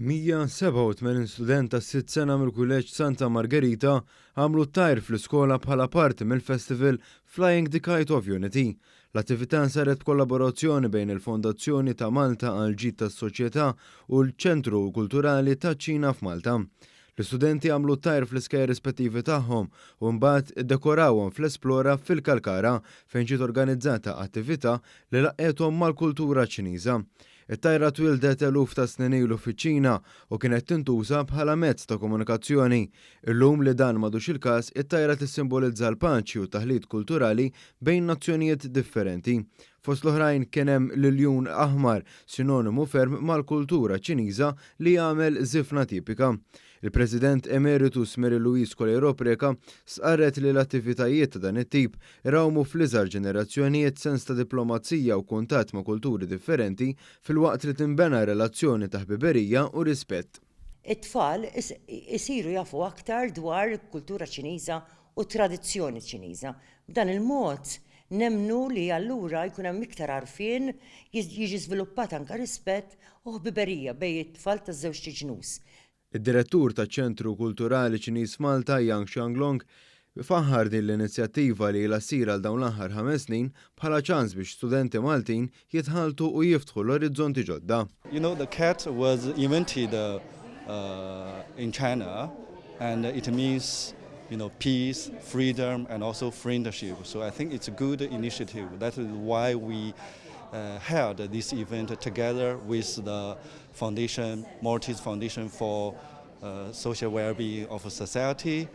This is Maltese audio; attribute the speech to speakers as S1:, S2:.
S1: 187 student tas-sitt sena mill-Kulleġġ Santa Margherita għamlu tajr fl-iskola bħala parti mill-festival Flying the Kite of Unity. L-attività saret b'kollaborazzjoni bejn il-Fondazzjoni ta' Malta għall-Ġid tas-Soċjetà u l-Ċentru Kulturali taċ-Ċina f'Malta. L-istudenti għamlu tajr fl-iskejjel rispettivi tagħhom u mbagħad iddekorawhom fl-Esplora fil-Kalkara, fejn ġiet organizzata attività li laqqgħethom mal-kultura Ċiniża. It-tajra twildet eluf ta' snin ilu fiċ-Ċina u kienet tintuża bħala mezz ta' komunikazzjoni. Illum li dan m'għadux il-każ, it-tajra tissimbolizza l-paċi u taħlit kulturali bejn nazzjonijiet differenti. Fost l-oħrajn kien hemm l-iljun aħmar, sinonimu ferm mal-kultura Ċiniża, li jagħmel żifna tipika. Il-President Emeritus Mary Louise Coleiro Preca stqarret li l-attivitajiet ta' dan it-tip irawmu fl-iżgħar ġenerazzjonijiet sens ta' diplomazija u kuntatt ma' kulturi differenti, filwaqt li tinbena relazzjoni ta' ħbiberija u rispett.
S2: It-tfal isiru jafu aktar dwar kultura Ċiniża u tradizzjoni Ċiniża. B'dan il-mod nemnu li allura jkun hemm iktar għarfien, jiġi żviluppat anka rispett u ħbiberija bejn it-tfal taż-żewġ ġnus.
S1: Id-direttur taċ-Ċentru Kulturali Ċiniż Malta, Yang Xianglong, faħħar din l-inizjattiva li ilha ssir għal dawn l-aħħar 5 snin bħala ċans biex studenti Maltin jitħaltu u jiftħu l-orizzonti ġodda.
S3: The kite was invented in China, and it means peace, freedom, and also friendship. So I think it's a good initiative. That is why we held this event together with the foundation, Maltese Foundation for Social Well-being of Society.